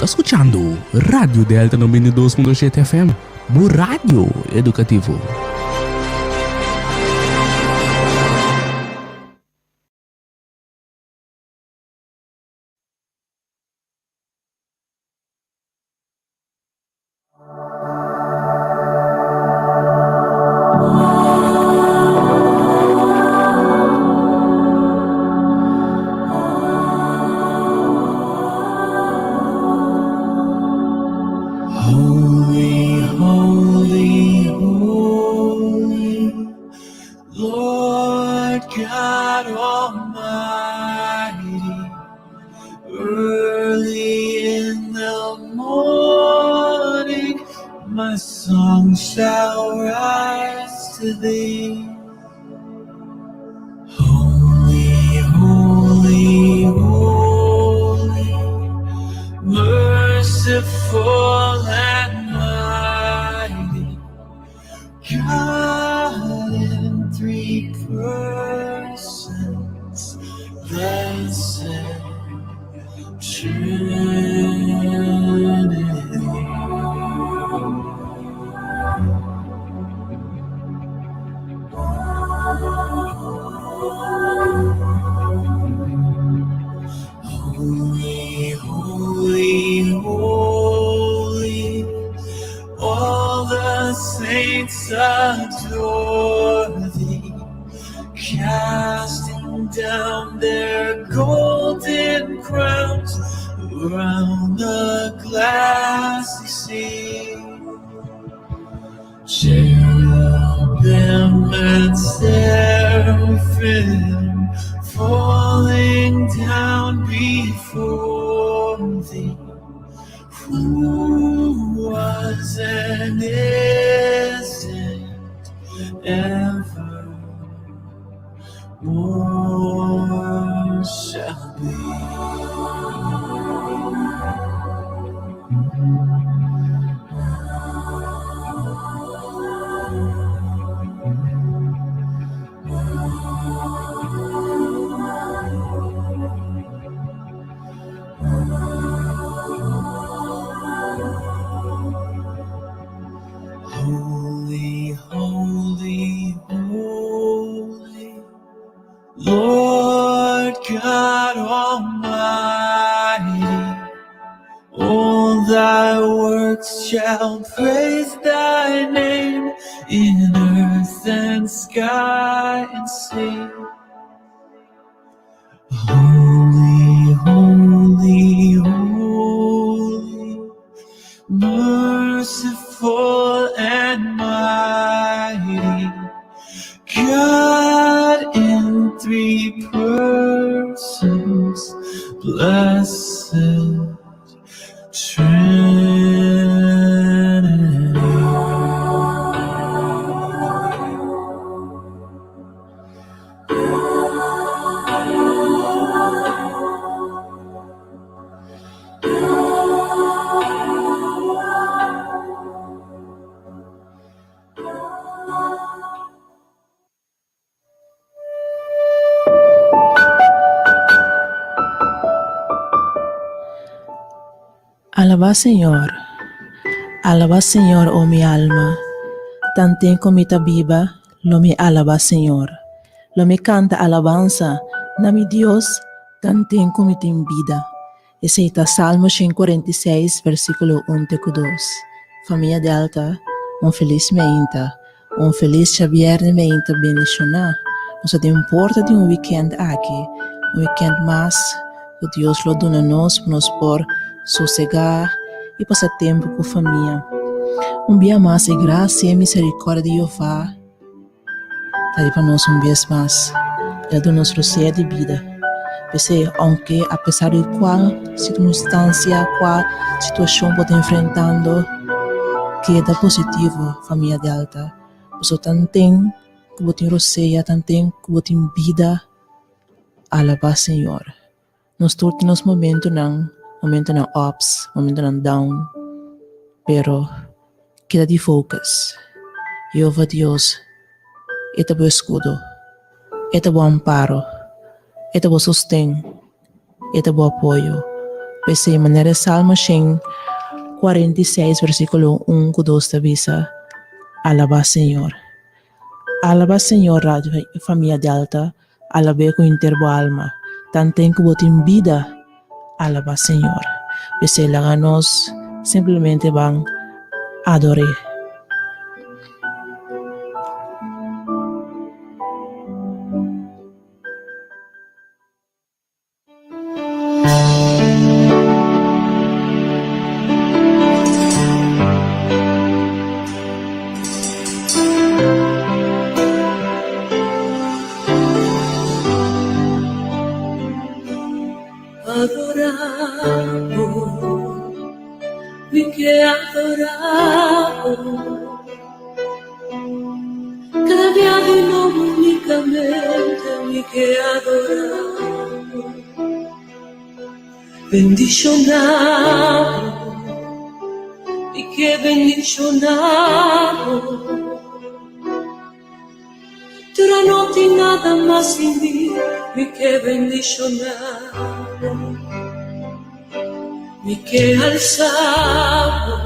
ta skuchando Radio Delta 92.7 FM, bo radio edukativo. Holy, holy, holy, Lord God Almighty, early in the morning, my song shall rise to thee. Holy, holy, holy, merciful and mighty, God in three persons, blessed Trinity. Holy, holy, holy, all the saints adore thee, casting down their golden crowns around the glassy sea. Cherubim and seraphim falling down before thee, who was and is and ever more shall be. Holy, holy, holy, Lord God Almighty, all thy works shall praise thy name in earth and sky and sea. Holy, holy, holy, merciful and mighty, God in three persons, blessed Trinity. Alabá Señor. Alabá Señor, o mi alma. Tanten ku mi ta biba, lo mi alabá Señor. Lo mi kanta alabansa na mi Dios tanten ku mi tin bida. Esei ta Salmo 146, versíkulo 1 te ku 2. Famia Delta, un felis meinta. Un felis djabièrnè meinta bendishoná. Nos ta den porta di un wikènt aki, un wikènt mas ku Dios lo duna nos pa nos por sosegá i pasa tempu ku famia. Un bia mas e grasia i miserikòrdia di Jehová ta riba nos un bes mas. El a duna nos rosea di bida. P'esei, ounke apesar di kual sirkunstansia, kual situashon bo ta enfrentando, keda positivo, famia Delta. Pasobra tanten ku bo tin rosea, tanten ku bo tin bida, alabá Señor. Nos tur tin nos momentunan, momentunan ups, momentunan down, pero keda di focus. Jehová Dios, e ta bo escudo, e ta bo amparo, e ta bo sosten, e ta bo apoyo. P'esei, manera e Salmo 146 versíkulo 1 ku 2 ta bisa, Alabá Señor. Alabá Señor, Radio Famia Delta, alab'é ku henter bo alma. Tanten ku bo tin bida, alabá Señor. P'esei laga nos simplemente ban ador'é. Adorabo, mi ke adorabo. Kada bia di nobo unikamente mi ke adorabo. Bendishonabo, mi ke bendishonabo. Tur anoti nada mas sin mi, mi ke bendishonabo. Mi ke alsabo,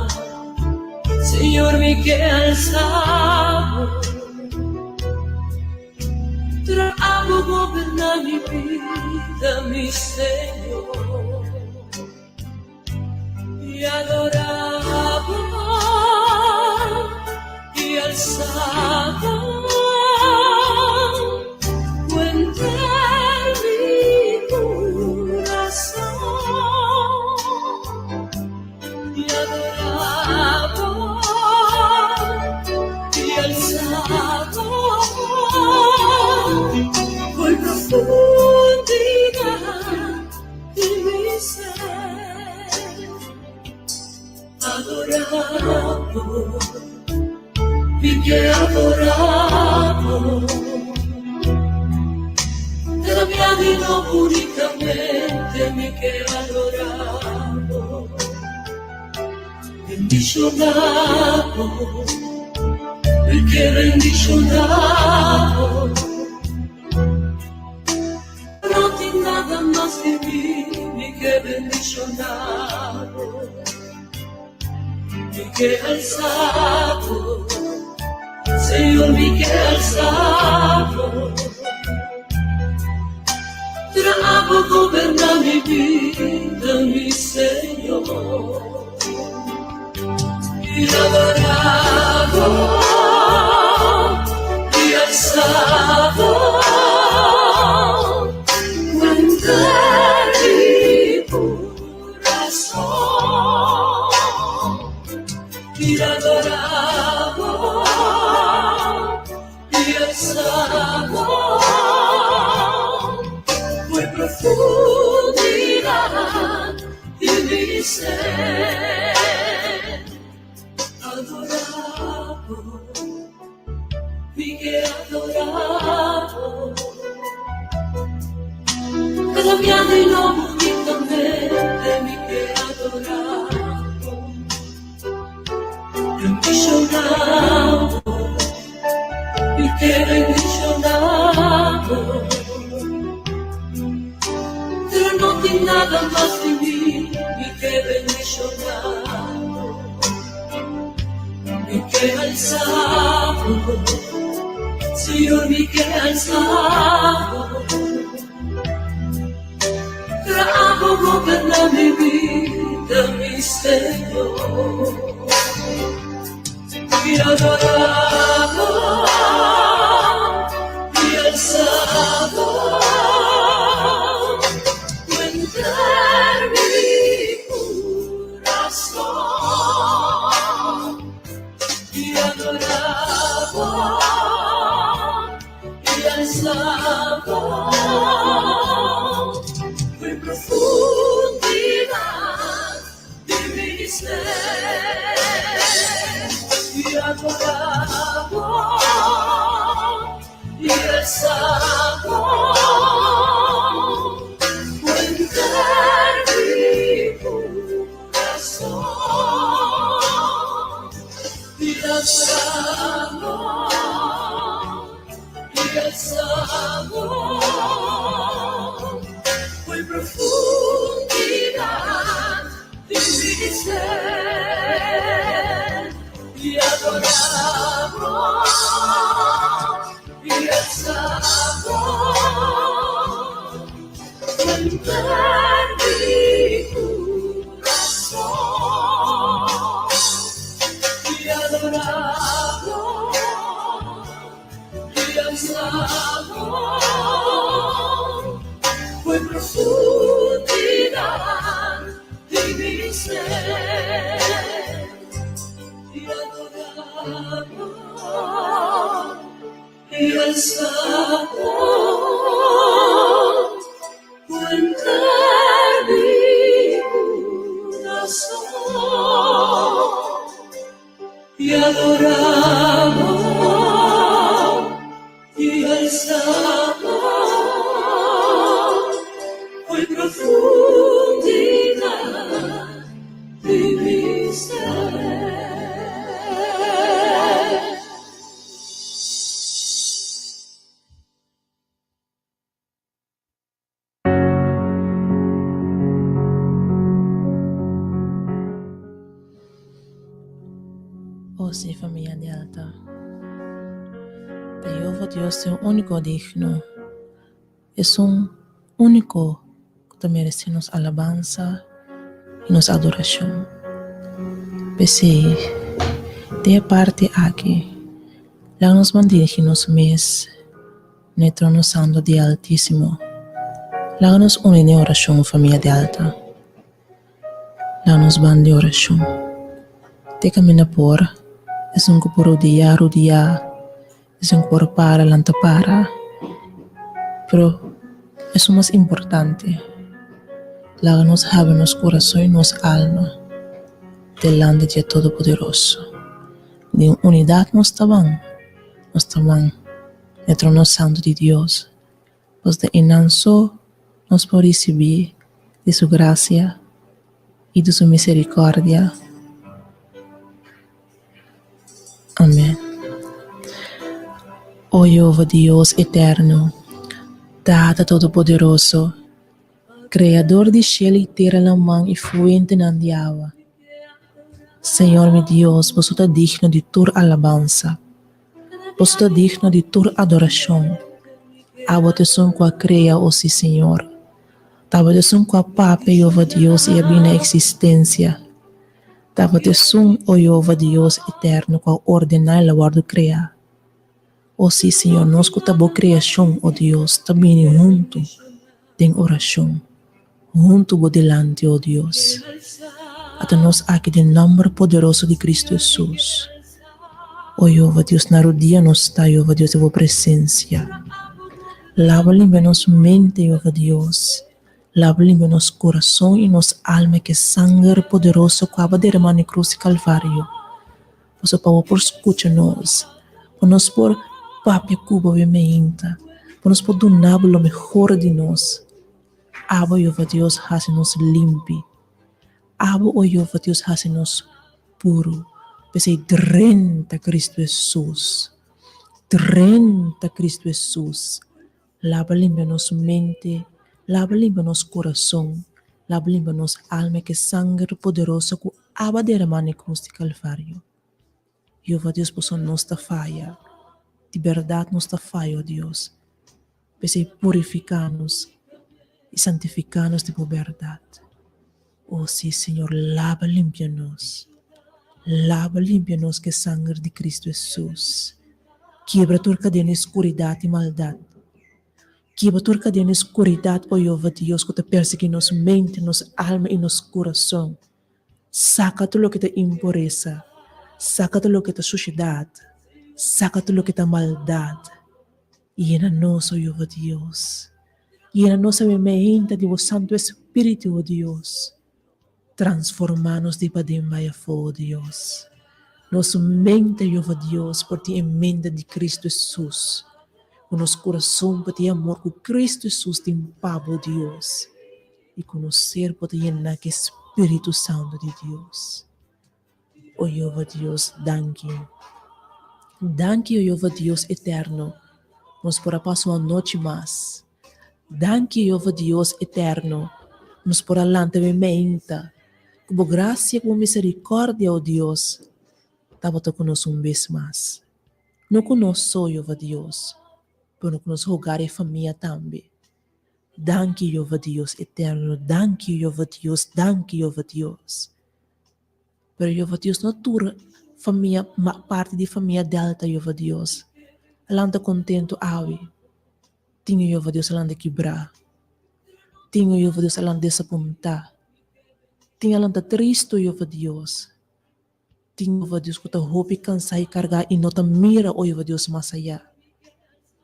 Señor mi ke alsabo. Tra abo goberna mi bida, mi Señor. I adorabo i alsabo ku henter mi kurason. I adorabo i alsabo ku profundidat di mi ser. Adorabo, mi ke adorabo. Kada bia di nobo unikamente mi ke adorabo. Bendishonabo, mi ke bendishonabo. No tin nada mas di mi, mi ke bendishonabo. Mi ke alsabo, Señor, mi ke alsabo. Tra abo goberna mi bida, mi Señor. I adorabo, i alsabo, ku henter mi kurason. I adorabo, i alsabo, ku e profundidat di mi ser. Adorabo, mi ke adorabo. Kada bia di nobo unikamente mi ke adorabo. Bendishonabo, mi ke bendishonabo. Pero no tin nada mas di mi, mi ke bendishonabo. Mi ke alsabo, Señor, mi ke alsabo. Tra abo goberna mi bida, mi Señor. Mi adorabo, mi alsabo, ku henter mi kurason. Mi adorabo, mi alsabo, ku e profundidat di mi ser. Mi adorabo, mi alsabo, ku henter mi kurason. Mi adorabo, mi alsabo, ku e profundidat. O sí, famia Delta. Ta Jehova Dios ta e úniko digno, esun úniko ku ta meresé nos alabansa i nos adorashon. P'esei, den e parti aki, laga nos ban dirigí nos mes na e trono santu di e Altísimo. Laga nos uni den orashon, famia Delta. Laga nos ban den orashon. Te kaminda por, esun ku por rudiá, rudiá. Esun ku por para lanta para, pero esun mas importante, laga nos habri nos kurason i nos alma delante di e Todopoderoso. Den unidat nos ta ban, nos ta ban na e trono santu di Dios, pasobra einan so nos por risibí di su grasia i di su miserikòrdia. Amèn. O Jehova Dios eterno, Tata Todopoderoso, Kreador di shelu i tera laman i fuentenan di awa, Señor mi Dios, boso ta digno di tur alabansa, boso ta digno di tur adorashon. Abo ta esun ku a krea, o si Señor. Tabata esun ku a papia, Jehova Dios, i a bini na eksistensia. Tabata esun, o Jehova Dios eterno, ku a ordená el a wòrdu kreá. O sí, Señor, nos ku ta bo kreashon, o Dios, ta bini huntu den orashon, huntu bo dilanti, o Dios. Ata nos aki den nòmber poderoso di Kristu Hesus. O Jehova Dios, na rudia nos ta, Jehova Dios, den bo presensia. Laba limpia nos mente, Jehova Dios. Laba limpia nos kurason i nos alma ku e sanger poderoso ku aba derama na e krus di Kalvario. Pasobra pa bo por skucha nos, pa nos por papia ku bo be meinta, pa nos por duna bo lo mehor di nos. Abo, Jehová Dios, hasi nos limpi. Abo, o Jehová Dios, hasi nos puru. P'esei drenta Kristu Hesus. Drenta Kristu Hesus. Laba limpia nos mente, laba limpia nos kurason, laba limpia nos alma ku e sanger poderoso ku aba derama na e krus di Kalvario. Jehová Dios, pasobra nos ta faya, di bèrdat nos ta faya, o Dios. P'esei purifiká nos i santifiká nos di bo bèrdat. O sí, Señor, laba limpia nos. Laba limpia nos ku e sanger di Kristu Hesus. Kibra tur kadena di skuridat i maldat. Kibra tur kadena di skuridat, o Jehová Dios, ku ta persiguí nos mente, nos alma i nos kurason. Saka tur loke ta impuresa. Saka tur loke ta sushedat. Saka tur loke ta maldat. Yena nos, o Jehová Dios. Yena nos awe meinta di bo Santu Espíritu, o Dios. Transformá nos di paden bai afó, o Dios. Nos mente, Jehová Dios, por tin e mente di Cristo Hesus. Ku nos kurason por tin e amor ku Cristo Hesus tin pa bo, Dios. I ku nos ser por ta yená ku e Spiritu Santu di Dios. O Jehová Dios, danki. Danki, o Jehová Dios eterno, nos por a pasa un anochi mas. Danki, Jehová Dios eterno, nos por a lanta meinta. Ku bo grasia, ku bo miserikòrdia, o Dios. tabata ku nos un bes mas. No ku nos so, Jehova Dios, pero ku nos hogar i famia tambe. Danki, Jehova Dios eterno, danki, Jehova Dios, danki, Jehova Dios. Pero Jehova Dios, no tur famia, parti di famia Delta, Jehova Dios, a lanta kontentu awe. Tin Jehova Dios a lanta kibrá. Tin Jehova Dios a lanta desapuntá. Tin a lanta tristu, Jehova Dios. Tin Jehova Dios ku ta hopi kansá i kargá i no ta mira, o Jehova Dios, mas ayá.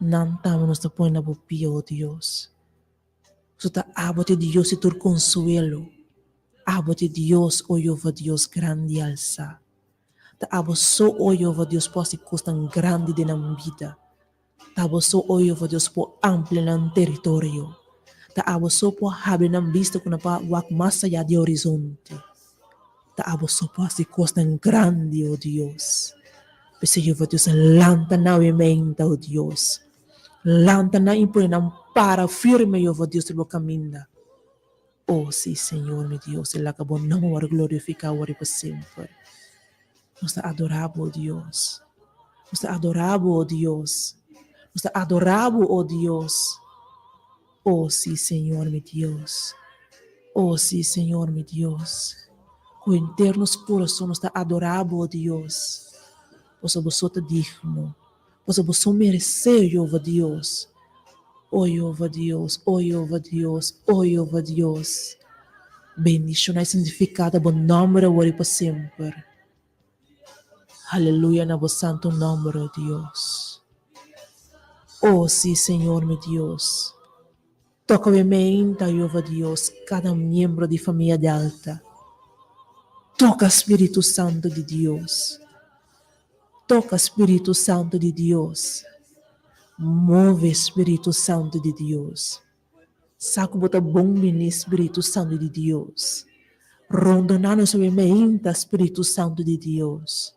Nan tambe nos ta pone na bo pia, o Dios. Pasobra ta abo ta e Dios di tur konsuelo. Abo ta e Dios, o Jehova Dios, grandi i alsá. Ta abo so, o Jehova Dios, por hasi kosnan grandi den nan bida. Ta abo so, o Jehova Dios, por amplia nan teritorio. Ta abo so por habri nan bista ku nan por wak mas ayá di horizonte. Ta abo so por hasi kosnan grandi, o Dios. P'esei, Jehova Dios, lanta nan awe meinta, o Dios. Lanta nan i pone nan para firme, Jehova Dios, riba bo kaminda. O sí, Señor mi Dios, i laga bo nòmber wòrdu glorifiká awor i pa semper. Nos ta adorá bo, o Dios. Nos ta adorá bo, o Dios. Nos ta adorá bo, o Dios. O sí, Señor mi Dios. O sí, Señor mi Dios. Ku henter nos kurason nos ta adorá bo, o Dios. Pasobra bo so ta digno. Pasobra bo so meresé, Jehova Dios. O Jehova Dios, o Jehova Dios, o Jehova Dios. Bendishoná i santifiká ta bo nòmber awor i pa semper. Aleluya na bo santu nòmber, o Dios. O sí, Señor mi Dios. Toka bo meinta, Jehova Dios, kada miembro di famia Delta. Toka, Spiritu Santu di Dios. Toka Spiritu Santu di Dios. Move Spiritu Santu di Dios. Sa ku bo ta bon bini Spiritu Santu di Dios. Rondona nos awe meinta Spiritu Santu di Dios.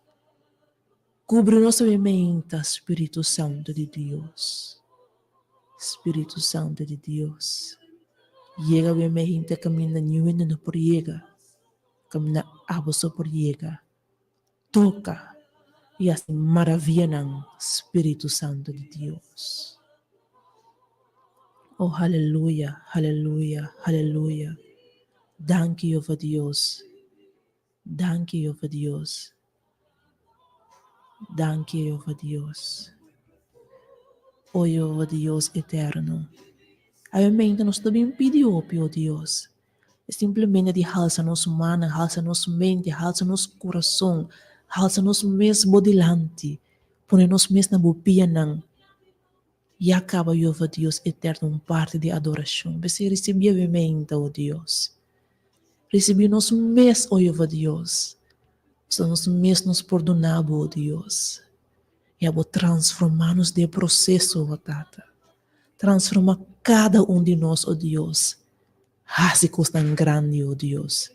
Kubri nos awe meinta Spiritu Santu di Dios. Spiritu Santu di Dios. Yega awe meinta kaminda niun hende no por yega. Kaminda abo so por yega. Toka i hasi maravianan Spiritu Santu di Dios. Oh haleluya, haleluya, haleluya. Danki Jehova Dios. Danki Jehova Dios. Danki Jehova Dios. Oh Jehova Dios eterno. Awe nos ta bin pidi hopi, oh Dios. E simplemente di halsa nos mannan, halsa nos mente, halsa nos kurason, halsa nos mes bo dilanti, pone nos mes na bo pianan. Ya kaba Jehova Dios eterno un parti di adorashon. P'esei risibí awe meinta, o Dios. Risibí nos mes, o Jehova Dios. Pasobra nos mes nos por duna bo, o Dios. I abo transformá nos den e proseso, o Tata. Transformá kada un di nos, o Dios. Hasi kosnan grandi, o Dios.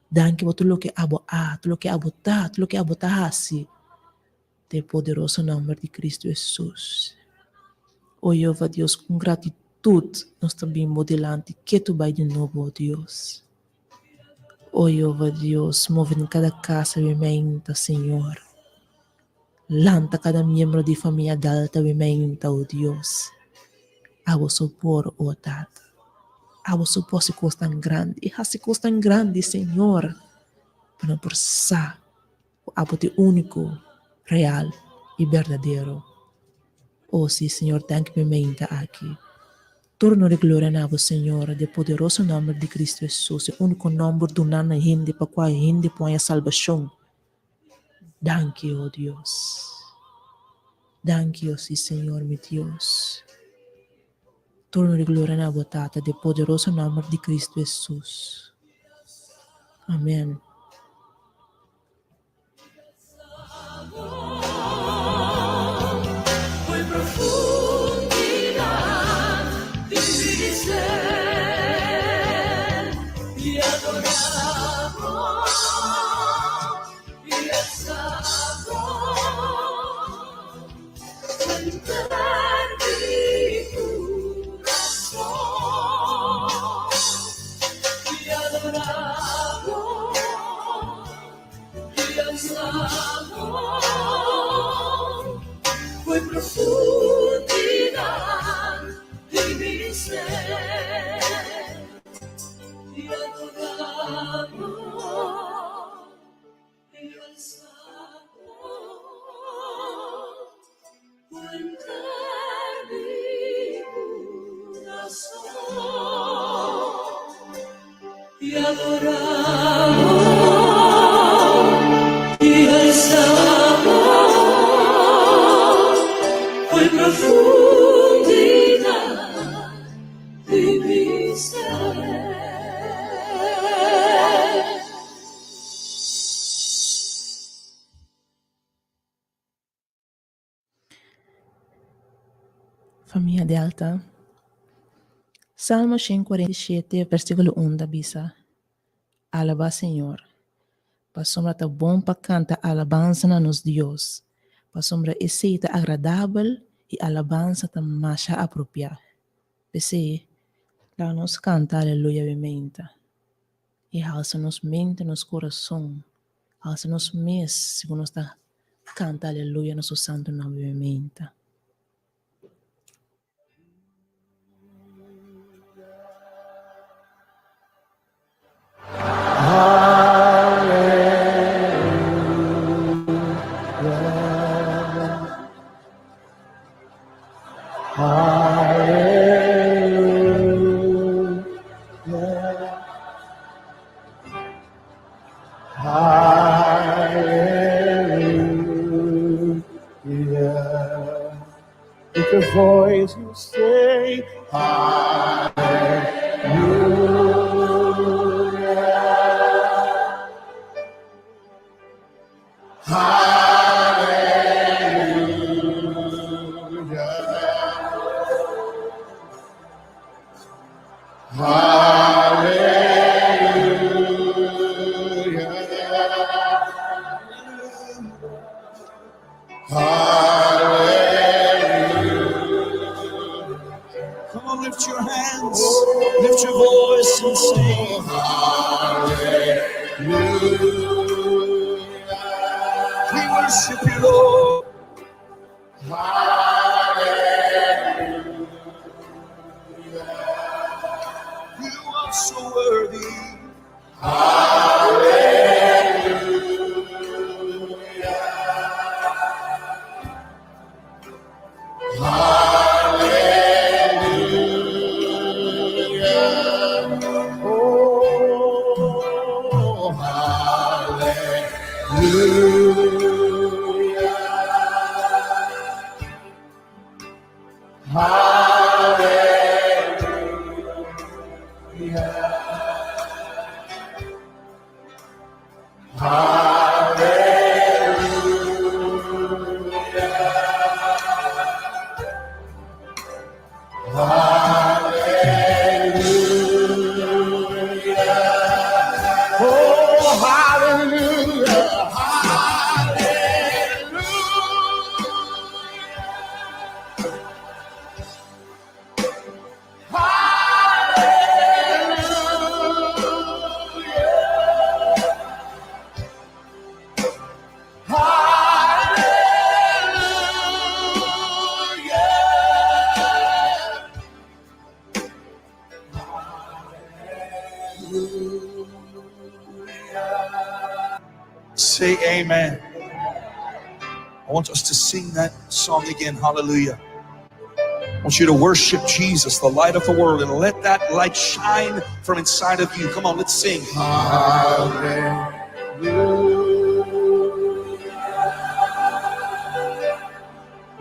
Danki pa tur loke abo a, tur loke abo ta, tur loke abo ta hasi. Den e poderoso nòmber di Kristu Hesus. O Jehová Dios, ku gratitut nos ta bin bo dilanti ketu bai di nobo, o Dios. O Jehová Dios, move den kada kas awe meinta, Señor. Lanta kada miembro di famia Delta awe meinta, o Dios. Abo so por, o Tata. Abo so por hasi kosnan grandi. Hasi kosnan grandi, Señor, pa nan por sa ku abo ta e úniko, real i berdadero. O sí, Señor, danki pa e meinta aki. Tur honor i gloria na bo, Señor, den poderoso nòmber di Cristo Hesus, e úniko nòmber duná na hende pa kua hende por haña salbashon. Danki, o Dios. Danki, o sí, Señor, mi Dios. Tur honor i gloria na bo, Tata, den poderoso nòmber di Cristo Hesus. Amèn. ser y adoramos y alzamos fuente mi corazón y adoramos y alzamos fue profundidad de mi ser. Famia Delta. Salmo 147, versíkulo 1 ta bisa, Alabá Señor, pasobra ta bon pa kanta alabansa na nos Dios, pasobra esei ta agradabel i alabansa ta masha apropiá. P'esei, laga nos kanta aleluya bimenta i halsa nos mente, nos kurason, halsa nos mes segun nos ta kanta aleluya na su santu nòmber bimenta. With your voice you say, Hallelujah. Hallelujah. Hallelujah. Hallelujah. Come on, lift your hands, lift your voice and sing. Hallelujah. We worship you, Lord. Hallelujah. You are so worthy. Hallelujah. Oh, hallelujah. Hallelujah. Hallelujah. Hallelujah. Oh, hallelujah. Hallelujah. Hallelujah. Hallelujah. Say amen. I want us to sing that song again. Hallelujah. I want you to worship Jesus, the light of the world, and let that light shine from inside of you. Come on, let's sing. Hallelujah.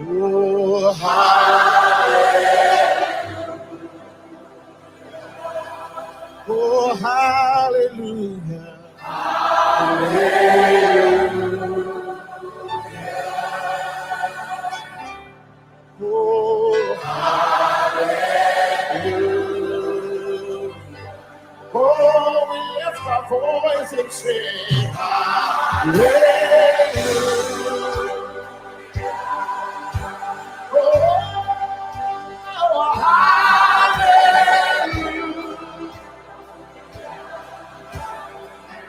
Oh, hallelujah. Oh, hallelujah. Oh, hallelujah. Oh, we lift our voice and say, Hallelujah. Oh, hallelujah.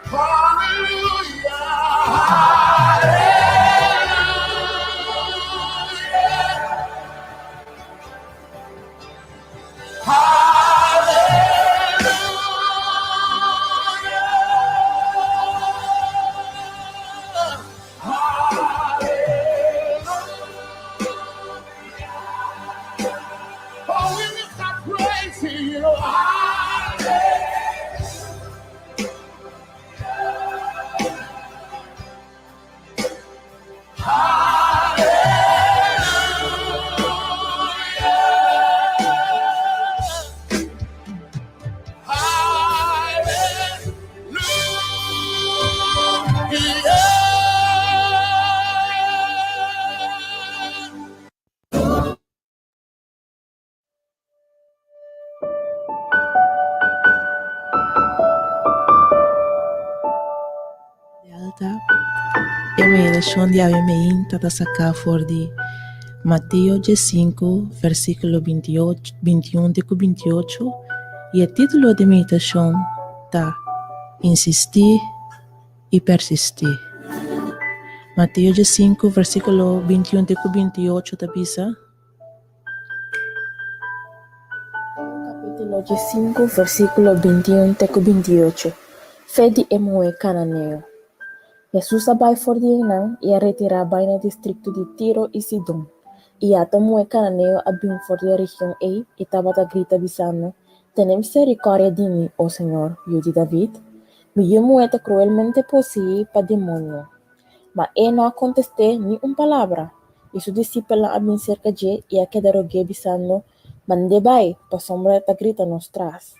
Hallelujah. Hallelujah. Delta, E meditashon di awe meinta ta saká for di Mateo diesinku, versíkulo bintiun te ku bintiocho, i e título di e meditashon ta Insistí i Persistí. Mateo diesinku, versíkulo bintiun te ku bintiocho ta bisa. Capítulo diesinku, versíkulo bintiun te ku bintiocho, Fe di e muhé kananeo. Hesus a bai for di einan i a retirá bai na distrikto di Tiro i Sidon. I ata un muhé kananeo a bin for di e region ei i tabata grita bisando, Tene miserikòrdia di mi, o Señor, Yu di David! Mi yu muhé ta kruelmente poseí pa demonio. Ma e no a kontest'é ni un palabra. I su disipelnan a bin serka dje i a keda rog'é, bisando, Mand'é bai, pasobra e ta grita nos tras.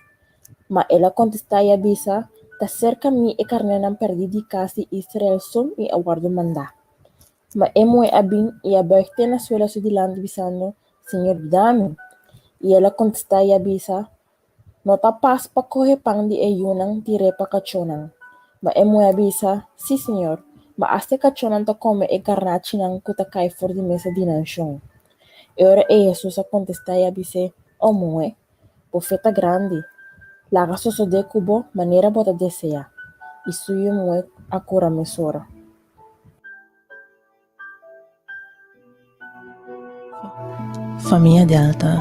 Ma el a kontestá i a bisa, Ta serka mi e karnénan pèrdí di kas di Israel so mi a wòrdu mandá. Ma e muhé a bin i a bùig te na suela su dilanti, bisando, Señor, yuda mi! I el a kontestá i a bisa, No ta pas pa kohe pan di e yunan tir'é pa kachónan. Ma e muhé a bisa, Sí, Señor, ma asta e kachónan ta kome e garnachinan ku ta kai for di mesa di nan shon. E ora ei Hesus a kontestá i a bis'é, O muhé, bo fe ta grandi! Laga sosodé ku bo manera bo ta deseá. I su yu muhé a kura mesora. Famia Delta,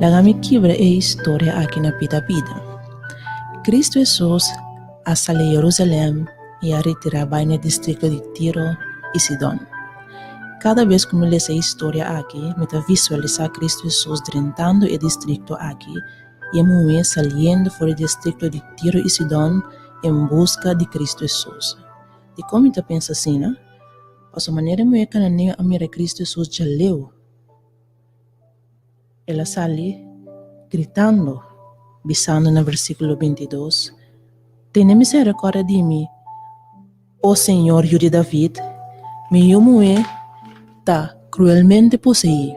laga mi kibra e historia aki na pida pida. Cristo Hesus a sali Jerusalem i a retira bai na e distrikto di Tiro i Sidon. Kada bes ku mi lesa e historia aki, mi ta visualisá Cristo Hesus drentando e distrikto aki i e muhé saliendo for di distrikto di Tiro i Sidon en buska di Cristo Hesus. Dikon mi ta pensa asina? Pasobra manera e muhé kananeo a mira Cristo Hesus djaleu, el a sali gritando, bisando na versíkulo bintidos, Tene miserikòrdia di mi, o Señor, Yu di David, mi yu muhé ta kruelmente poseí.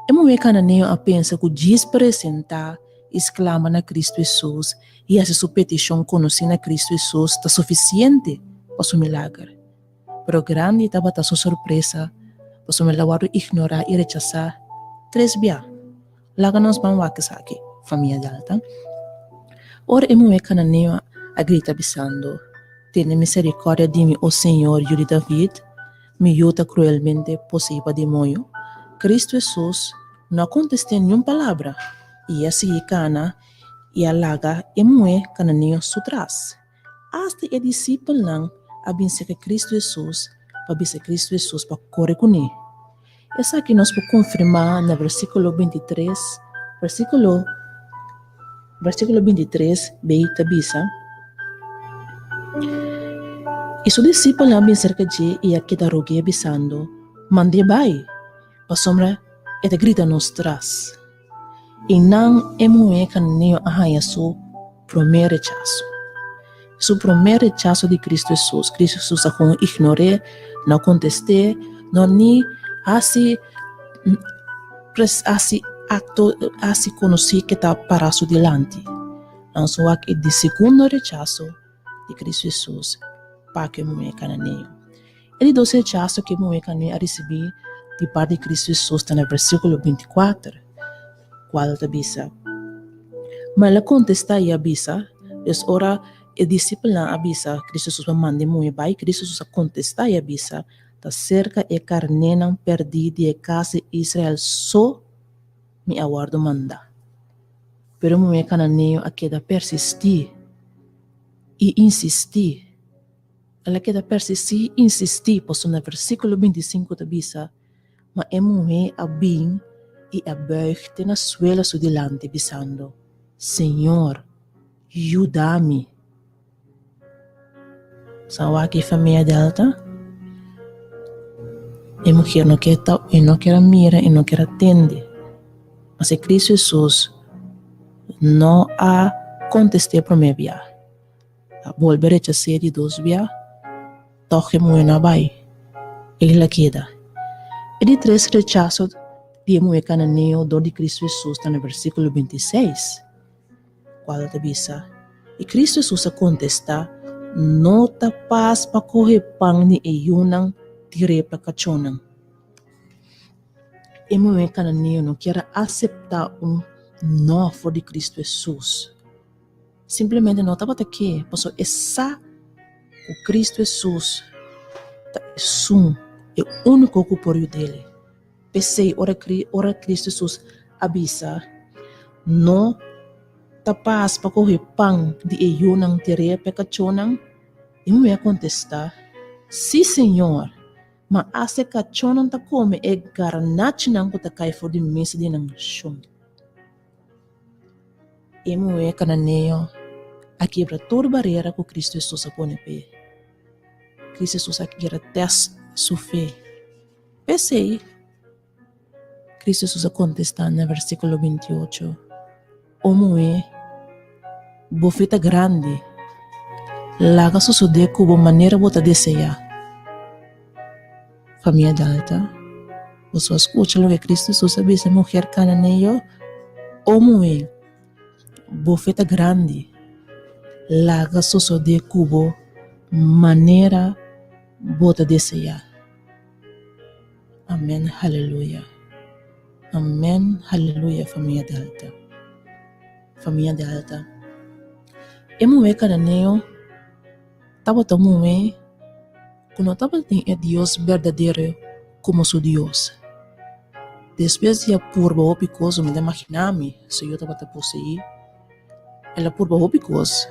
E muhé kananeo a pensa ku djis presentá i sklama na Cristo Hesus i hasi su petishon konosí na Cristo Hesus ta sufisiente pa su milager. Pero grandi tabata su sorpresa pasobra el a wòrdu ignorá i rechasá tres bia. Laga nos ban wak esaki, famia Delta. Ora e muhé kananeo a grita bisando, Tene miserikòrdia di mi, o Señor, Yu di David, mi yu ta kruelmente poseí pa demoño. Cristo Hesus no a kontest'é niun palabra i a sigui kana i a laga e muhé kananeo su tras. Asta e disipelnan a bin serka Kristu Hesus pa bisa Kristu Hesus pa kore kuné. Esaki nos por konfirmá na versíkulo bintitres, versíkulo versíkulo bintitres b ta bisa, I su disipelnan a bin serka dje i a keda rog'é bisando, Mand'é bai, pasobra e ta grita nos tras. I nan e muhé kananeo a haña su promé rechaso. Su promé rechaso di Kristu Hesus. Kristu Hesus a kon ignor'é, no a kontest'é, no ni hasi hasi akto, hasi konosí ke ta pará su dilanti. Nan su wak e di segundo rechaso di Kristu Hesus pa ku e muhé kananeo. E di dos rechaso ku e muhé kananeo a risibí di parti di Kristu Hesus ta na versíkulo binti kuater, kual ta bisa, Ma el a kontestá i a bisa, Dus ora e disipelnan a bisa Kristu Hesus pa manda e muhé bai, Kristu Hesus a kontestá i a bisa, Ta serka e karnénan pèrdí di e kas di Israel so mi a wòrdu mandá. Pero e muhé kananeo a keda persistí i insistí. El a keda persistí i insistí, pasobra na versíkulo bintisinku ta bisa, Ma e muhé a bin i a bùig te na suela su dilanti, bisando. Señor, yuda mi. Sa wak e famia Delta? E mujer no kier ta, e no kier a mira, e no kier a tende. Mas e Cristo Jesus no a contest'é promé bia. A bolbe rechas'é di dos bia, tòg e muhé no a bai. El a keda. E di tres rechaso di e muhé kananeo dor di Cristo Jesus ta na versíkulo 26. Kual ta bisa, I Kristu Hesus a kontestá, No ta pas pa kohe pan di e yunan tir'é pa kachónan. E muhé kananeo no kier a aseptá un nò for di Kristu Hesus. Simplemente no tabata ke, pasobra e sa ku Kristu Hesus ta esun, e úniko ku por yud'é. P'esei ora ora Kristu Hesus a bisa, No ta pas pa kohe pan di e yunan ter'é p'e kachónan, e muhé a kontestá, Sí, Señor, ma asta e kachónan ta kome e garnachinan ku ta kai for di mesa di nan shon. E muhé kananeo a kebra tur barera ku Kristu Hesus a pone p'e. Kristu Hesus a kere tèst su fe. P'esei, Cristo Hesus a kontestá na versíkulo 28, O muhé, bo fe ta grandi, laga sosodé ku bo manera bo ta deseá. Famia Delta, boso a skucha loke Cristo Hesus a bisa e muher kananeo? O muhé, bo fe ta grandi, laga sosodé ku bo manera bo ta deseá. Amen haleluya amen haleluya famia Delta famia Delta e muhé kananeo tabata un muhé ku no tabatin e Dios berdadero komo su Dios despues di a purba hopi kos mi ta imaginá mi si yo tabata poseí el a purba hopi kos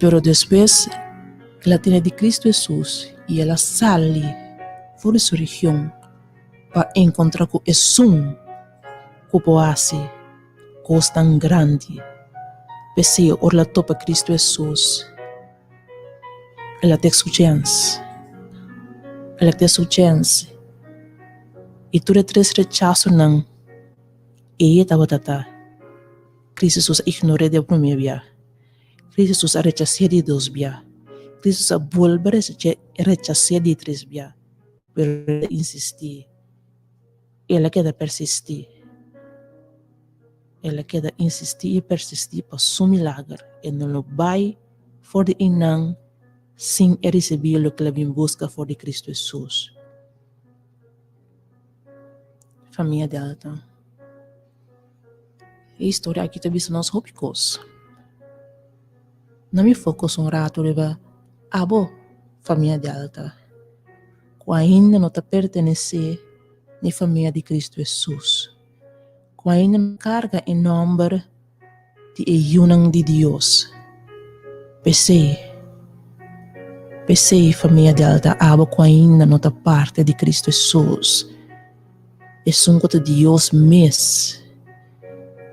pero despues el a tene di Cristo Hesus i el a sali for di su region pa enkontra ku esun ku por hasi kosnan grandi. P'esei ora el a topa Cristo Hesus el a tek su chèns, el a tek su chèns i tur e tres rechasonan. Eye tabata ta. Cristo Jesus a ignor'é den promé bia. Cristo Jesus a rechas'é di dos bia. Cristo Jesus a bolbe rechas'é di tres bia. Pero el a insistí. El a keda persistí. El a keda insistí i persistí pa su milager. E no lo bai for di einan sin e risibí loke el a bin buska for di Cristo Jesus. Famia Delta. E historia aki ta bisa nos hopi kos. Na mi focus un ratu riba abo, famia Delta, ku ainda no ta pertenesé na e famia di Kristu Hesus, ku ainda no karga e nòmber di e yunan di Dios. P'esei, p'esei famia Delta abo ku ainda no ta parte di Cristo Hesus, esun ku ta Dios mes.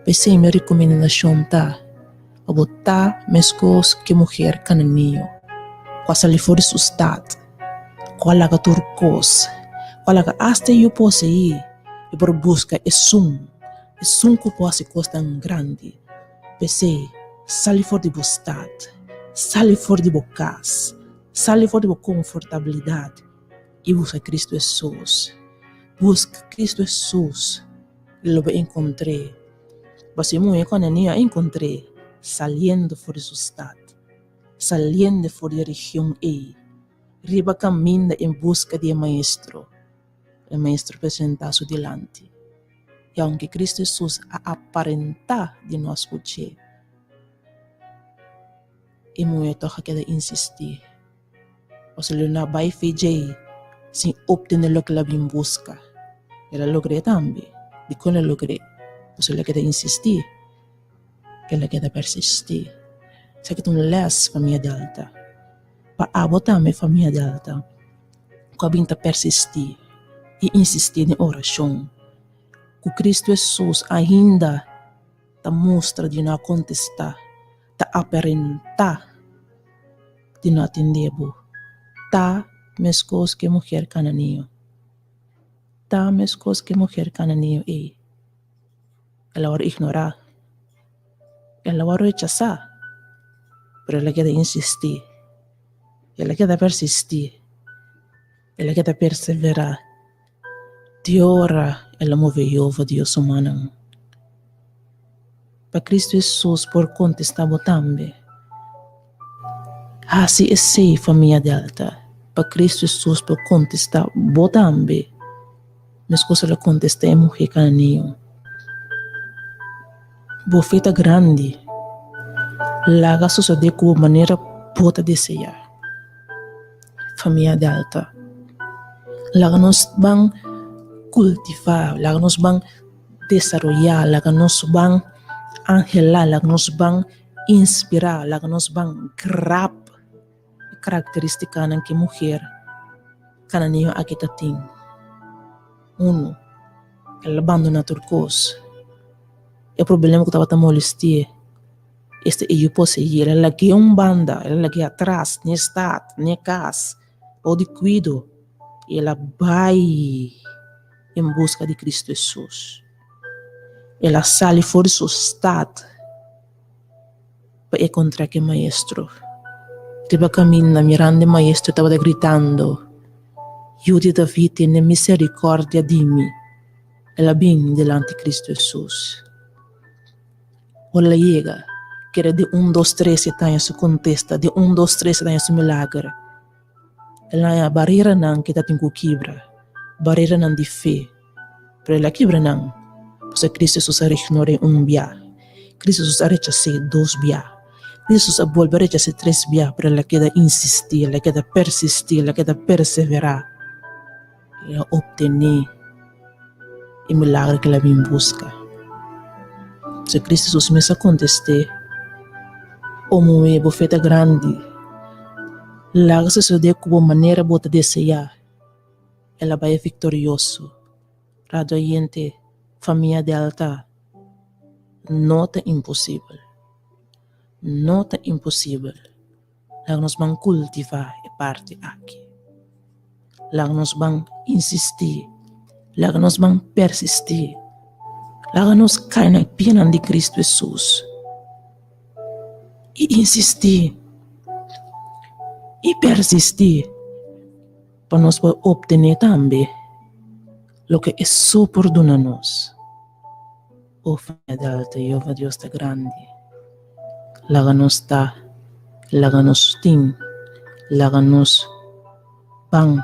P'esei mi rekomendashon ta pa bo ta meskos ku e muher kananeo ku a sali for di su stat, ku a laga tur kos, ku a laga asta e yu poseí i por buska esun. Esun ku por hasi kosnan grandi. P'esei, sali for di bo stat, sali for di bo kas, sali for di bo konfortabilidat i buska Kristu Hesus. Buska Kristu Hesus i lo bo enkontr'é. Pasobra e muhé ku Anania a enkontr'é saliendo for di su stat, saliendo for di e region ei, riba kaminda en buska di e Maestro. E Maestro presentá su dilanti. I aunke Cristo Hesus a aparentá di no a scuch'é, e muhé tog a keda insistí. Pasobra lo no a bai fe djei sin obtené loke el a bin busca. El a logr'é tambe. Dikon el a logr'é? Pasobra el a keda insistí, el a keda persistí. Esaki ta un lès, famia Delta. Pa abo tambe, famia Delta, ku a bin ta persistí i insistí den orashon ku Cristo Hesus ainda. Ta mustra di no a kontestá, ta aparentá di no atendé bo. Ta meskos ku e muher kananeo. Ta meskos ku e muher kananeo ei. El a wòrdu ignorá. El a wòrdu rechasá. Pero el a keda insistí. El a keda persistí. El a keda perseverá. Di ora el a move Jehova Dios su mannan. Pa Cristo Hesus por contesta bo tambe. Haci esey, famia Delta, pa Cristo Hesus por contesta bo tambe, mescos el a contesta e muhe cananeo. Bo fe ta grandi. Laga sosode cu bo manera bo ta desea. Famia Delta. Laga nos ban kultivá, laga nos ban desaroyá, laga nos ban anhelá, laga nos ban inspirá, laga nos ban grab e karakterístikanan ku e muher kananeo aki ta tin. Unu, el a bandoná tur kos. E problema ku tabata molesti'é. Esta e yu poseí, el a lag'é un banda, el a lag'é atras, n'e stat, n'e kas, bou di kuido, i el a bai en buska di Kristu Hesus. El a sali for di su stat pa e kontra ku e Maestro. Riba kaminda, mirando e Maestro tabata gritando, Yu di David, tene miserikòrdia di mi! El a bin dilanti Kristu Hesus. Ora el a yega, kere di un dos tres e taña su kontesta, di un dos tres e taña su milager. El a haña bareranan ke ta tin ku kibra, bareranan di fe. Pero el a kibra nan, pasobra Cristo Hesus a ignor'é un bia, Cristo Hesus a rechas'é dos bia, Cristo Hesus a bolbe rechas'é tres bia, pero el a keda insistí, el a keda persistí, el a keda perseverá. El a obtené e milagro ku el a bin buska. So Cristo Hesus mes a kontest'é, O muhé, bo fe ta grandi. Laga sosodé ku bo manera bo ta deseá. El a bai viktorioso. Radio oyente, famia Delta, no ta imposibel. No ta imposibel. Laga nos ban kultivá e parti aki. Laga nos ban insistí. Laga nos ban persistí. Laga nos kai na e pianan di Kristu Hesus i insistí i persistí pa nos por optené tambe loke e so por duna nos. O Fidel ta Jehova Dios ta grandi. Laga nos ta, laga nos tin, laga nos ban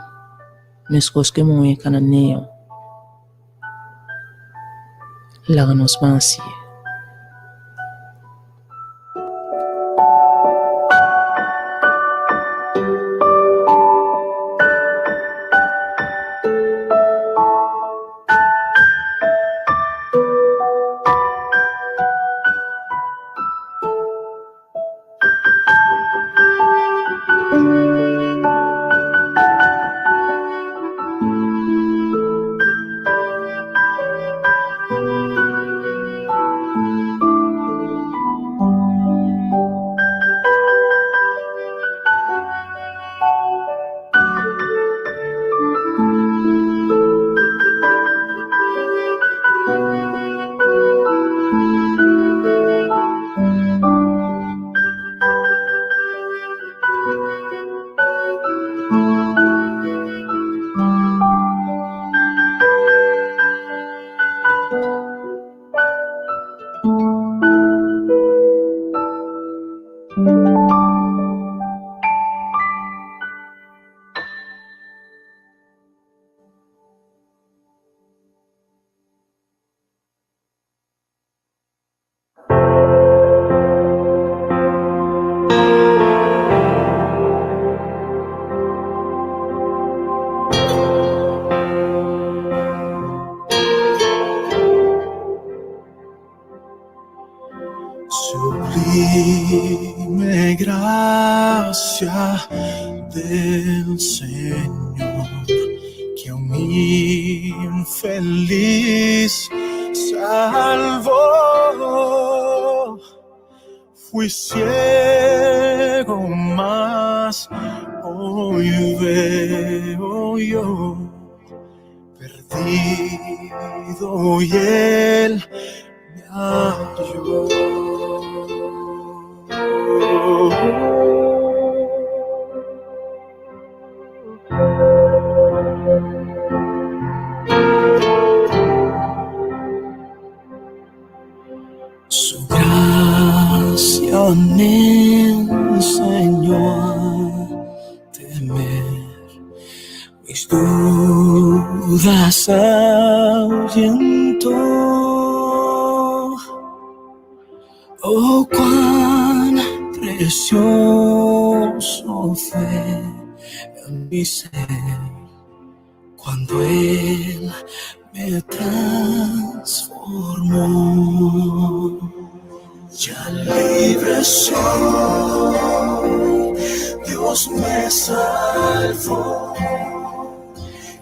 meskos ku e muhé kananeo. Laga nos ban hasié. Sublime gracia del Señor, que a un infeliz salvó. Fui ciego, mas hoy veo yo perdido y él me halló. Su gracia me enseñó a temer, mis dudas ahuyentó. Oh, cuán precioso fue mi ser cuando Él me transformó. Ya libre soy, Dios me salvó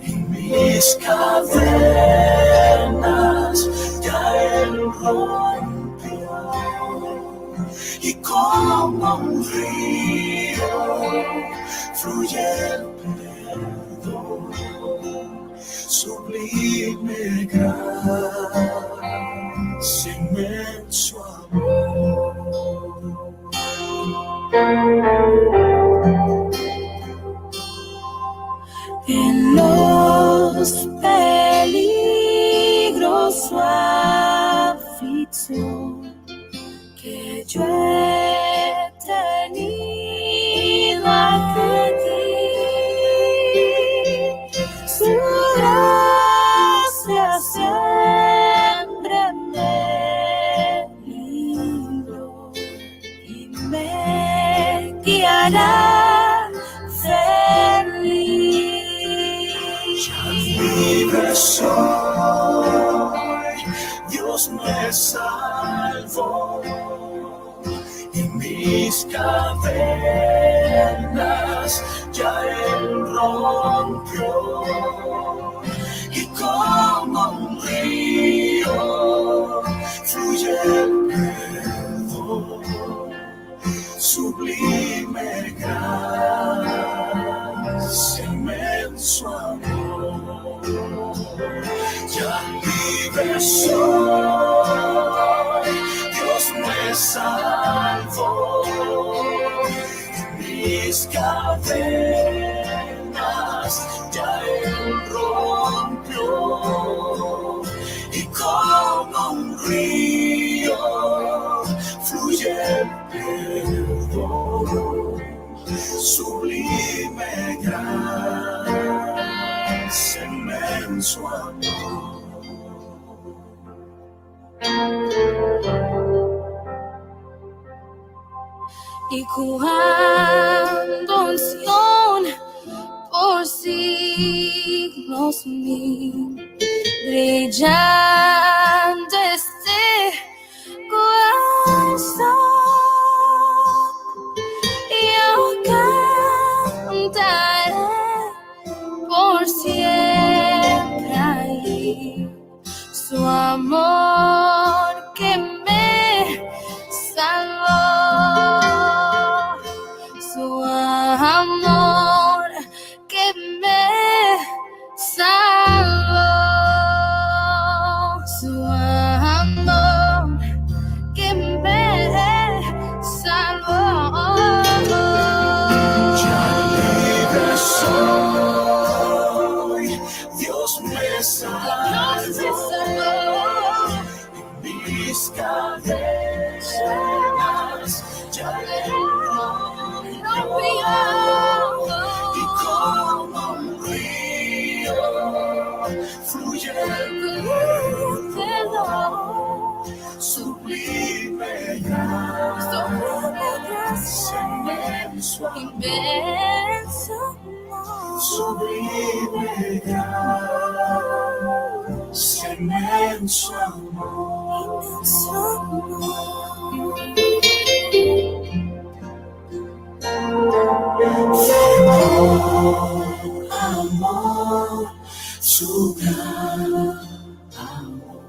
y mis cadenas ya Él rompió. Y como un río fluye el perdón, sublime gracia, inmenso amor. En los peligros su aflicción que yo he tenido ante ti, su gracia siempre me libró y me guiará feliz. Ya libre soy, Dios me salvó y mis cadenas ya Él rompió. Y como un río fluye el perdón, sublime gracia, inmenso amor. Ya libre soy, Dios me salvó, mis cadenas ya Él rompió. Y como un río fluye el perdón, sublime gracia, inmenso amor. Y cuando unción por siglos mil brillante esté corazón, yo cantaré por siempre ahí su amor que me salvó, su amor que me salvó, su amor que me salvó. Ya libre soy, Dios me salvó, mis cadenas ya Él rompió. Y como un río fluye el perdón, sublime gracia, inmenso amor, sublime gracia, inmenso amor. Por amor, su gran amor,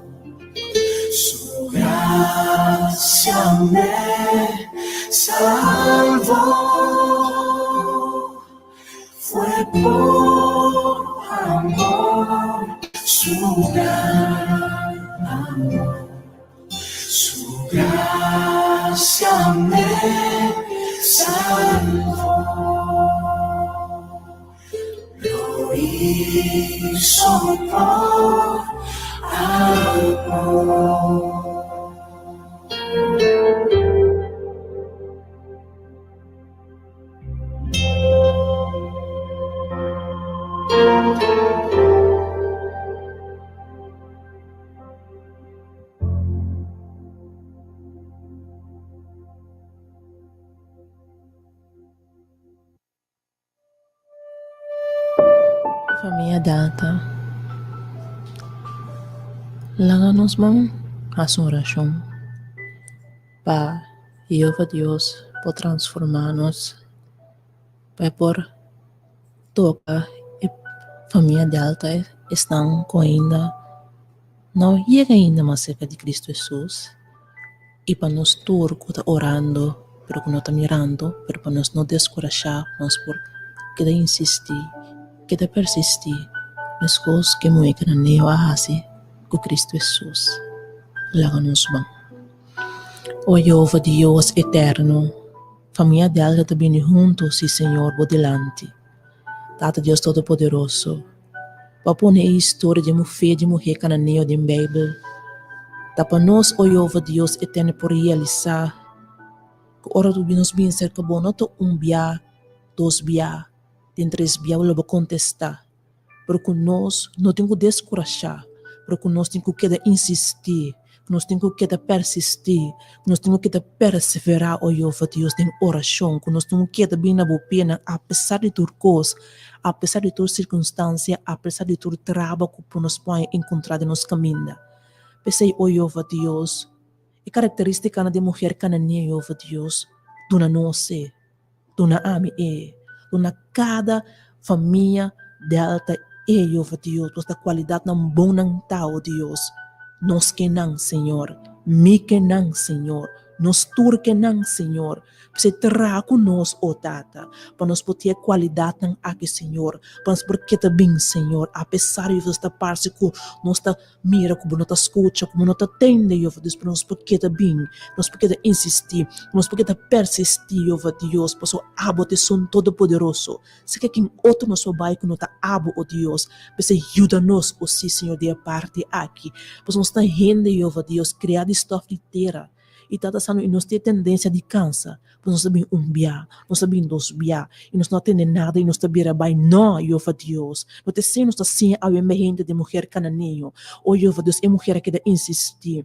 su gran gracia me salvó. Fue por amor, su gran amor. Su gracia me salvó. Lo hizo por amor. Famia Delta, laga nos ban hasi un orashon pa Yehova Dios por transformá nos, pa e por toka e famia Delta esnan ku ainda no yega ainda mas serka di Kristu Hesus i pa nos tur ku ta orando pero ku no ta mirando pero pa nos no deskurashá nos por keda insistí keda persistí meskos ku e muhé kananeo a hasi ku Kristu Hesus. Laga nos ban. O Yehova Dios eterno, famia Delta ta bini huntu, sí Señor, bo dilanti. Tata Dios Todopoderoso, Bo a pone e historia di e mufe di muhé kananeo den Beibel. Ta pa nos, o Yehova Dios eterno, por realisá ku ora ku nos bin serka bo, no ta un bia, dos bia, den tres bia bo lo bo kontestá, pero ku nos no tin ku deskurashá, pero ku nos tin ku keda insistí. Nos tin ku keda persistí, nos tin ku keda perseverá, o Yehova Dios, den orashon, ku nos tin ku keda bin na bo pianan apesar di tur kos, apesar di tur sirkunstansia, apesar di tur traba ku por nos por enkontrá den nos kaminda. P'esei, o Yehova Dios, e karakterístikanan di e muher kananeo, Yehova Dios, duna nos e. Duna ami e, duna kada famia Delta e, Yehova Dios, nos ta kualidatnan bon nan ta, o Dios. Nos ke nan, Señor. Mi ke nan, Señor. Nos tur ke nan, Señor. P'esei traha ku nos, o Tata, pa nos por tin e kualidatnan aki, Señor, pa nos por keda bin, Señor, apesar di nos ta parse ku nos ta Mira ku bo no ta skucha, ku bo no ta tende, Yehova Dios, pero nos por keda bin, nos por keda insistí, nos por keda persistí, Yehova Dios, pasobra abo ta esun Todopoderoso. Si ke kin otro nos por bai ku no ta abo, o Dios. P'esei yuda nos, o sí, Señor, di e parti aki, pasobra nos ta hende, Yehova Dios, kreá di stòf di tera. I tata sa no i nos tin e tendensia di kansa, pues nos ta bin un bia, nos ta bin dos bia, i nos no a tende nada i nos ta bira bai. No, Yehova Dios, no ta esei nos ta siña awe mehente di muher kananeo. O Yehova Dios, e muher a keda insistí,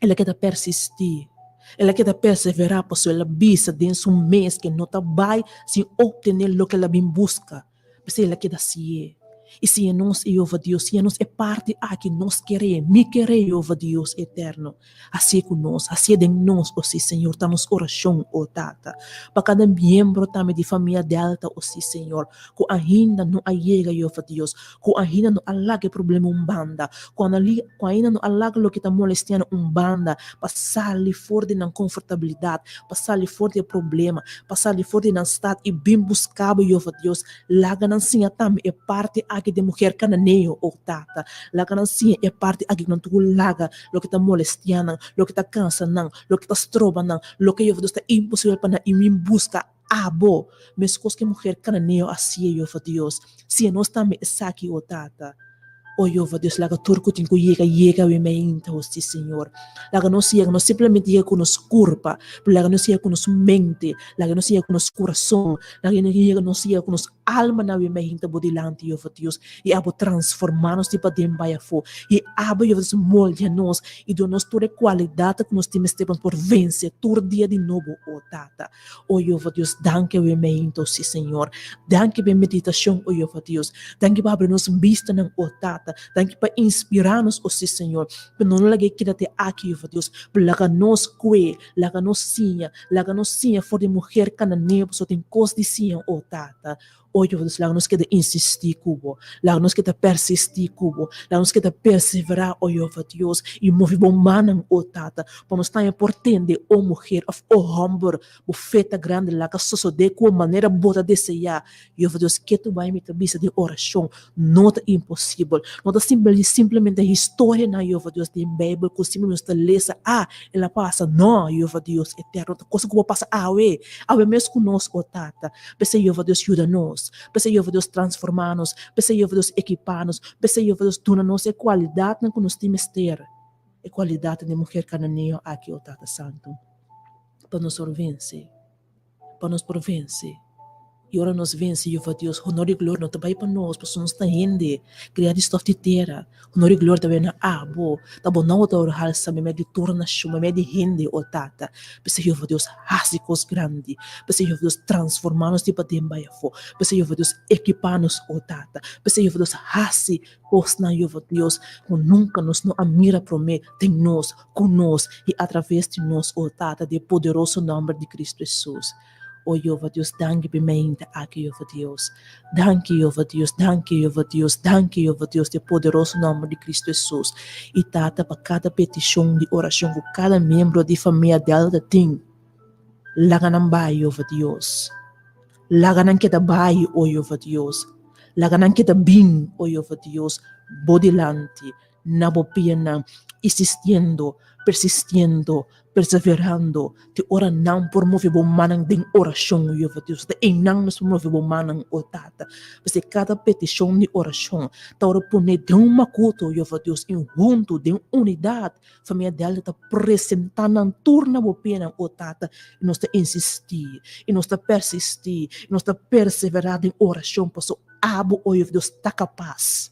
el a keda persistí, el a keda perseverá pasobra el a bisa den su mes ke no ta bai sin optené loke el a bin buska. P'esei el a keda sié. I siña nos, Yehova Dios, siña nos e parti aki, nos ker'é, mi ker'é, Yehova Dios eterno. Hasié ku nos, hasié den nos, o sí, Señor, ta nos orashon, o Tata. Pa kada miembro tambe di famia Delta, o sí, Señor, ku ainda no a yega, Yehova Dios, ku ainda no a laga e problema un banda, ku ainda no a laga loke ta molestia nan un banda, pa sali for di nan konfortabilidat, pa sali for di e problema, pa sali for di nan stat i bin buska bo, Yehova Dios. Laga nan siña tambe e parti aki di e muher kananeo, o Tata. Laga nan siña e parti aki ku nan tur laga loke ta molestia nan, loke ta kansa nan, loke ta stroba nan, loke, Yehova Dios, ta imposibel pa nan i bin buska abo, meskos ku e muher kananeo a siña, Yehova Dios. Siña nos tambe esaki, o Tata. O Yehova Dios, laga tur ku tin ku yega, yega awe meinta, o sí, Señor. Laga nos yega, no simplemente yega ku nos kurpa, pero laga nos yega ku nos mente, laga nos yega ku nos kurason, laga nos yega ku nos almanan awe meinta bo dilanti, Yehova Dios, i abo transformá nos di paden bai afó, i abo, Yehova Dios, moldia nos i duna nos tur e kualidatnan ku nos tin mester pa nos por vense tur dia di nobo, o Tata. O Yehova Dios, danki awe meinta, o sí, Señor. Danki pa e meditashon, o Yehova Dios. Danki pa habri nos bistanan, o Tata. Danki pa inspirá nos, o sí, Señor. Pero no laga e keda te aki, Yehova Dios. Pero laga nos kue, laga nos siña, laga nos siña for di muher kananeo, pasobra tin kos di siña, o Tata. O Yehova Dios, laga nos keda insistí ku bo, laga nos keda persistí ku bo, laga nos keda perseverá, o Yehova Dios, i move bo mannan, o Tata, pa nos tambe por tende, o muher òf o hòmber, bo fe ta grandi, laga sosodé ku bo manera bo ta deseá. Yehova Dios, ketu bai mi ta bisa den orashon, no ta imposibel. No ta simplemente historianan, Yehova Dios, den Beibel ku simplemente nos ta lesa, ah, el a pasa. No, Yehova Dios eterno, ta cosa ku bo pasa awe, awe mes ku nos, o Tata. P'esei Yehova Dios yuda nos, p'esei Yehova Dios transformá nos, p'esei Yehova Dios ekipá nos, p'esei Yehova Dios duna nos e kualidatnan ku nos tin mester, e kualidatnan di muher kananeo aki, o Tata Santu, pa nos por vense, pa nos por vense. I ora nos vense, Yehova Dios, honor i gloria no ta bai pa nos, pasobra nos ta hende kriá di stof di tera. Honor i gloria ta bai na abo. Ta bo nòmber ta wòrdu halsá meimei di tur nashon, meimei di hende, o Tata. P'esei, Yehova Dios, hasi kos grandi. P'esei, Yehova Dios, transformá nos di paden bai afó. P'esei, Yehova Dios, ekipá nos, o Tata. P'esei, Yehova Dios, hasi kosnan, Yehova Dios, ku nunka nos no a mira promé den nos, ku nos i atraves di nos, o Tata, den e poderoso nòmber di Kristu Hesus. O Jehová Dios, danki p'e mente aki, Jehová Dios. Danki, Jehová Dios, danki, Jehová Dios, danki, Jehová Dios, den poderoso nòmber di Kristu Hesus. I Tata, pa kada petishon di orashon ku kada miembro di famia Delta tin, laga nan bai, Jehová Dios. Laga nan keda bai, o Jehová Dios. Laga nan keda bin, o Jehová Dios, bo dilanti. na bo pianan, insistiendo, persistiendo, perseverando, te ora nan por move bo mannan den orashon, Jehova Dios. Ta einan nos por move bo mannan, o Tata. P'esei kada petishon di orashon ta ora pone den un makuto, Jehova Dios, i huntu, den unidat, famia Delta ta presentá nan tur na bo pianan, o Tata, i nos ta insistí, i nos ta persistí, i nos ta perseverá den orashon, pasobra abo, o Jehova Dios, ta kapas.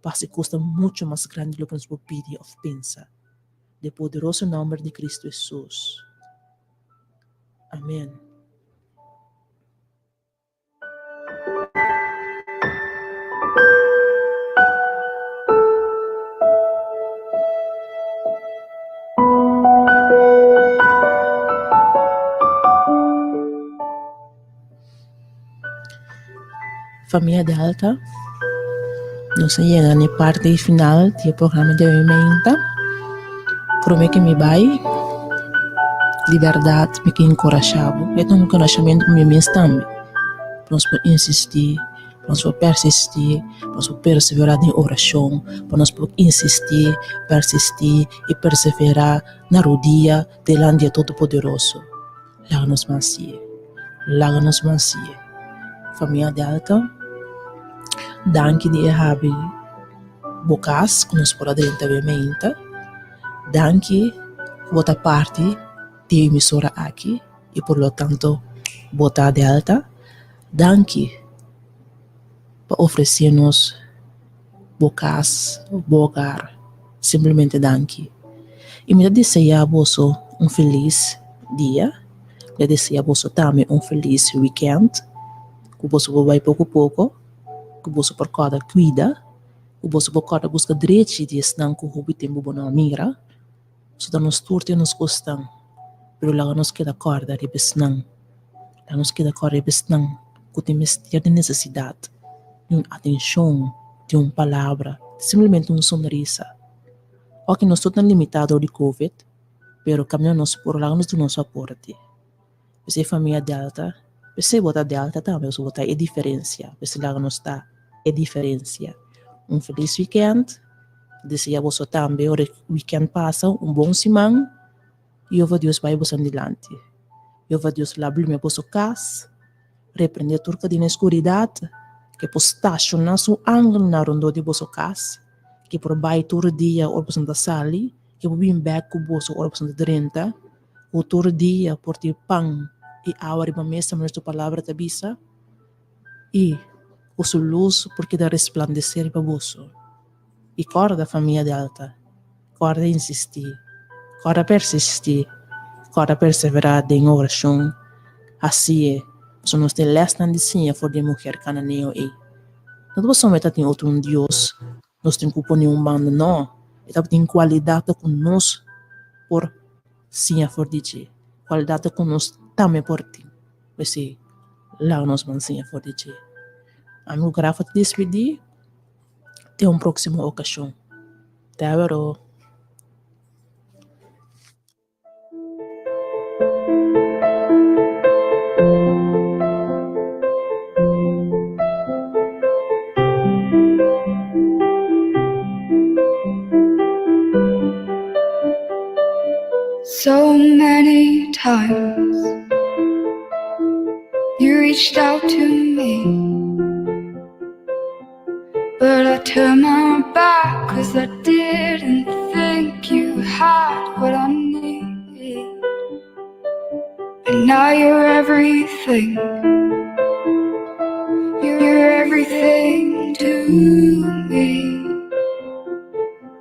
Pa hasi kosnan muchu mas grandi di loke nos por pidi òf pensa. Den poderoso nòmber di Kristu Hesus. Amèn. Famia Delta, nos a yega na e parti final di e programa di awe meinta. Prome ke mi bai, di bèrdat mi ke enkurashá bo. E ta un enkurashamentu pa mi mes tambe. Pa nos por insistí, pa nos por persistí, pa nos por perseverá den orashon, pa nos por insistí, persistí i perseverá na rudia delanti di e Todopoderoso. Laga nos mansi'e. Laga nos mansi'e. Famia Delta, danki di e habi bo kas ku nos por a drenta awe meinta. Danki ku bo ta parti di e emisora aki i por lo tanto bo ta Delta. Danki pa ofresé nos bo kas, bo hogar. Simplemente danki. I mi ta deseá boso un felis dia. Mi ta deseá boso tambe un felis wikènt. Ku boso por bai poko poko, ku boso por kòrda kuida, ku boso por kòrda buska drechi di esnan ku hopi tempu bo no a mira. So ta nos tur tin nos kosnan, pero laga nos keda kòrda riba esnan, laga nos keda kòrda riba esnan ku tin mester di nesesidat di un atenshon, di un palabra, simplemente un sonrisa. Oke nos tur ta limitá dor di covid, pero kaminda nos por laga nos duna nos aporte. P'esei famia Delta, p'esei bo ta Delta tambe, pasobra bo ta e diferensia, p'esei laga nos ta e diferensia. Un felis wikènt, desea boso tambe ora e wikènt pasa un bon siman, Jehova Dios bai boso dilanti. Jehova Dios la blumia boso kas, reprende tur kadena di skuridat, ke por stashoná su angelnan rondó di boso kas, ke por bai tur dia ora boso ta sali, ke por bin bèk ku boso ora boso ta drenta. Ku tur dia por tin pan i awa riba mesa, manera su palabra ta bisa, i ku su lus por keda resplandesé riba boso. I kòrda, famia Delta, kòrda insistí, kòrda persistí, kòrda perseverá den orashon. Hasié, pasobra nos tin lèsnan di siña for di e muher kananeo ei. No ta pasobra e ta tin otro un dios Nos tin ku pone un banda? No. E tabatin kualidatnan ku nos por siña for di dje, kualidatnan ku nos tambe por tin. P'esei, laga nos ban siña for di dje. Ami ku Rafa ta despedí te un próksimo okashon. Te aweró. So many times you reached out to me, but I turned my back cause I didn't think you had what I need. And now you're everything. You're everything to me.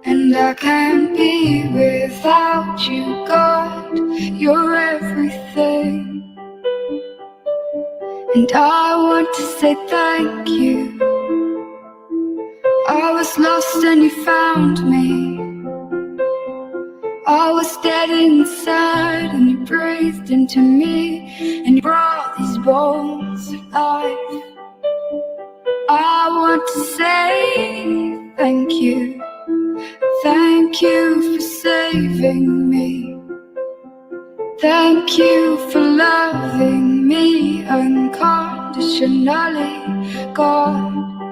And I can't be without you, God. You're everything. And I want to say thank you. I was lost and you found me. I was dead inside and you breathed into me and you brought these bones to life. I want to say thank you. Thank you for saving me. Thank you for loving me unconditionally, God.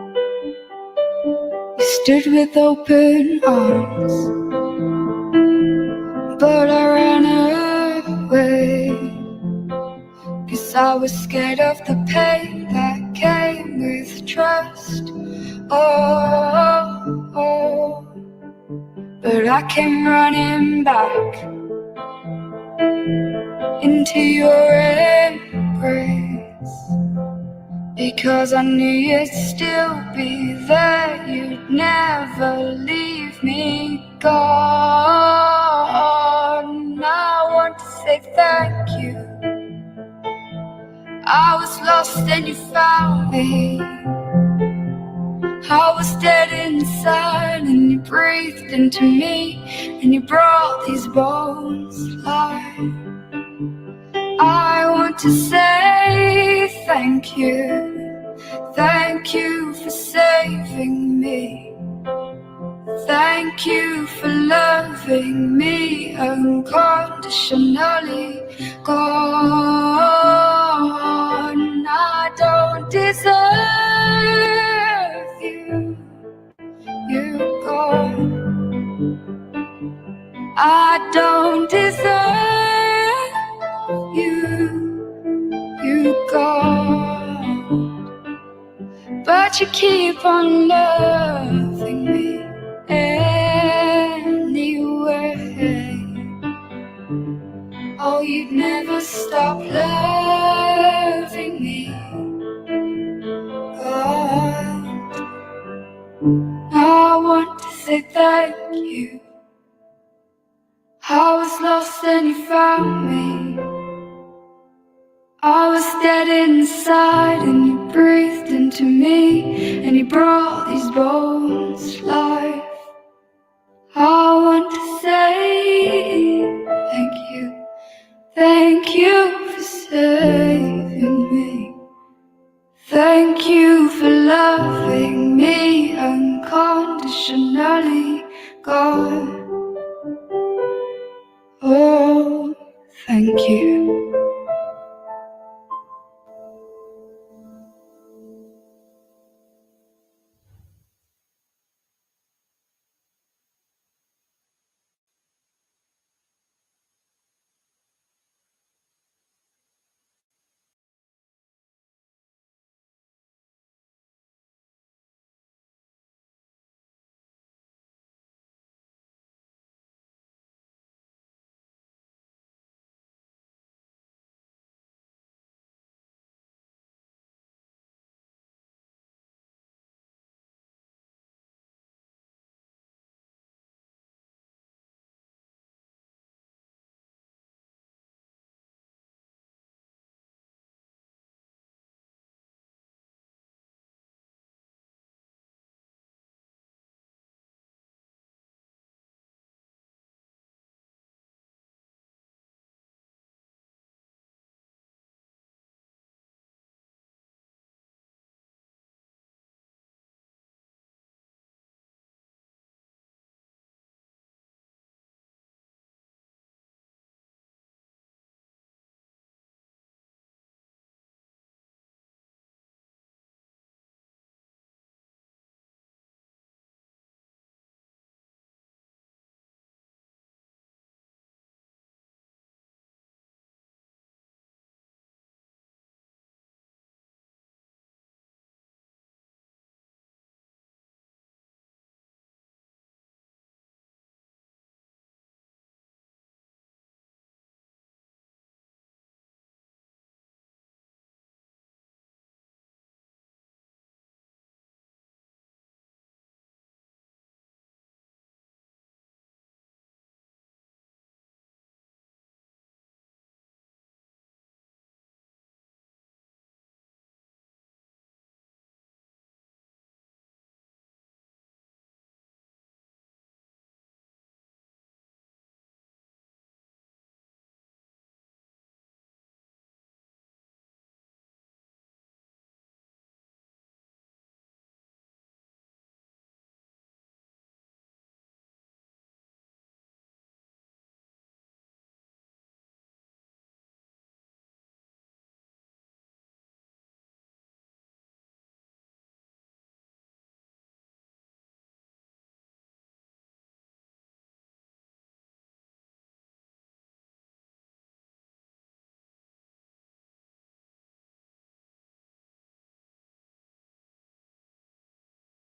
You stood with open arms, but I ran away. Cause I was scared of the pain that came with trust. Oh, oh. But I came running back into your embrace because I knew you'd still be there. You'd never leave me, God. And I want to say thank you. I was lost and you found me. I was dead inside and you breathed into me and you brought these bones to life. I want to say thank you. Thank you for saving me. Thank you for loving me unconditionally, God. I don't deserve you, you God. I don't deserve you, you God. But you keep on loving me anyway. Oh, you'd never stop loving me, God. I want to say thank you. I was lost and you found me. I was dead inside and you breathed into me and you brought these bones to life. I want to say thank you. Thank you for saving me. Thank you for loving me unconditionally, God. Oh, thank you.